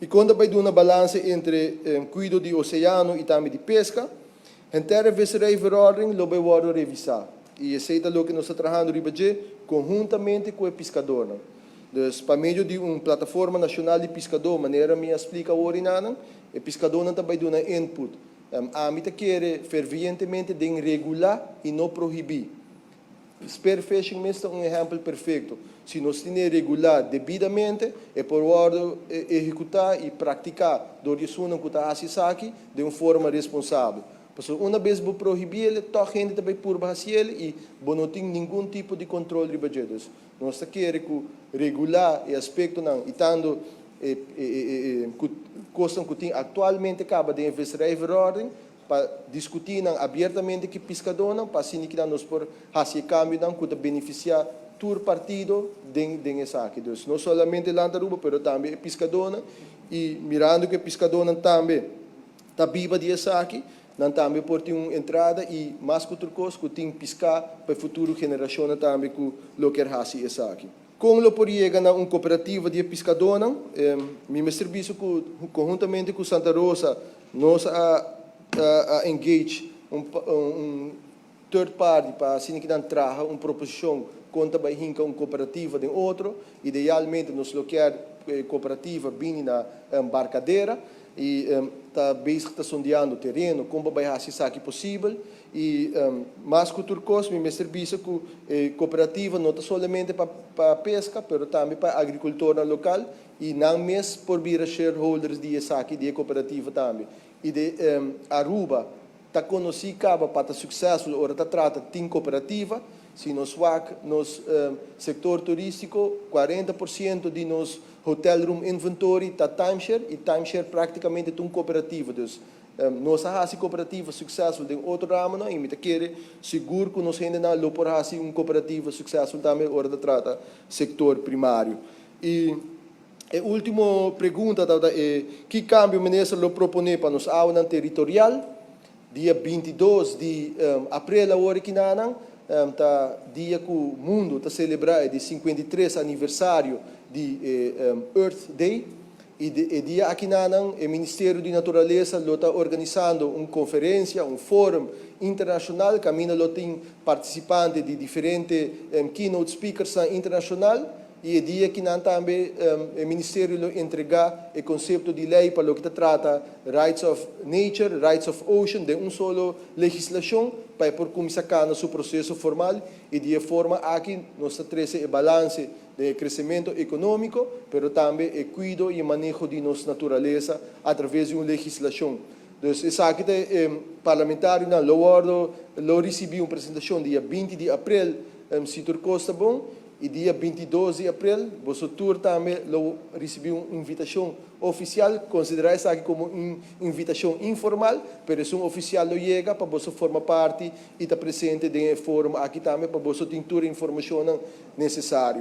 I kon ta bai duna balanse entre kuido di oseano i tambe di peska? Henter e visserijverordening lo bai wòrdu revisá i esei ta loke nos ta trahando riba dje konhuntamente ku e piskadornan. Dus pa medio di un plataforma nashonal di piskadó manera mi a splika awor inanan, e piskadónan ta bai duna input. Ami ta kere fervientemente den regulá i no prohibí. Spearfishing mes ta un ehèmpel perfekto. Si nos tine regulá debidamente, e por wòrdu ehekutá i praktiká dor di esunnan ku ta hasi esaki den un forma responsabel. Pasobra una bes bo prohibí el, tòg hende ta bai purba hasi el i bo no tin ningun tipo di kontrol riba dje. Dus, nos ta kere ku regulá e aspektonan i tantu e ku kosnan ku tin aktualmente kaba den e Visserijverordening pa diskutí nan abiertamente ku e piskadónan pa asina kinan nos por hasi e kambionan ku ta benefisiá tur partido den den esaki. Dus no solamente Land Aruba pero tambe e piskadónan i mirando ku e piskadónan tambe ta biba di esaki, nan tambe por tin un entrada i mas ku tur kos ku tin piská pa e futuro generashonnan tambe ku lo kier hasi esaki. Kon lo por yega na un kooperativa di e piskadónan? Mi mester bisa ku konhuntamente ku Santa Rosa nos a a engage un un third party pa asina ki nan traha un proposishon kon ta bai hinka un kooperativa den otro. Idealmente nos lo kier ku e kooperativa bini na Barcadera i ta bezig ta sondeando tereno kon pa bai hasi esaki posibel. I mas ku tur kos mi mester bisa ku e kooperativa no ta solamente pa pa peska pero tambe pa agrikultornan lokal i nan mes por bira shareholders di esaki di e kooperativa tambe. I de Aruba ta konosí kaba pa ta suksesful ora ta trata tin kooperativa. Si nos wak nos sektor turístiko, 40% di nos hotel room inventory ta timeshare i timeshare praktikamente ta un kooperativa. Dus nos a hasi kooperativa suksesful den otro ramonan i mi ta kere sigur ku nos hendenan lo por hasi un kooperativa suksesful tambe ora ta trata sektor primario. I e ultimo pregunta tabata e ki kambio minister lo proponé pa nos awanan teritorial? Dia 22 di aprel awor e kinanan ta dia ku mundu ta selebrá e di 53 aniversario di e Earth Day. I e dia akinanan e Ministerio di Naturalesa lo ta organisando un konferensia, un forum internashonal kaminda lo tin partisipante di diferente keynote speakersnan internashonal. I e dia akinan tambe e ministerio lo entregá e konsepto di lei pa loke ta trata Rights of Nature, Rights of Ocean den un solo legislashon pa e por kuminsá kana su proseso formal i di e forma aki nos ta trese e balanse den e kresementu ekonómiko, pero tambe e kuido i e maneho di nos naturalesa a traves di un legislashon. Dus esaki ta e parlamentarionan lo wòrdu lo risibí un presentashon dia 20 di aprel si tur kos ta bon i dia 22 di aprel boso tur tambe lo risibí un invitashon ofisial. Konsiderá esaki komo un invitashon informal, pero esun ofisial lo yega pa boso forma parti i ta presente den e forum aki tambe pa boso tin tur e informashonnan nesesario.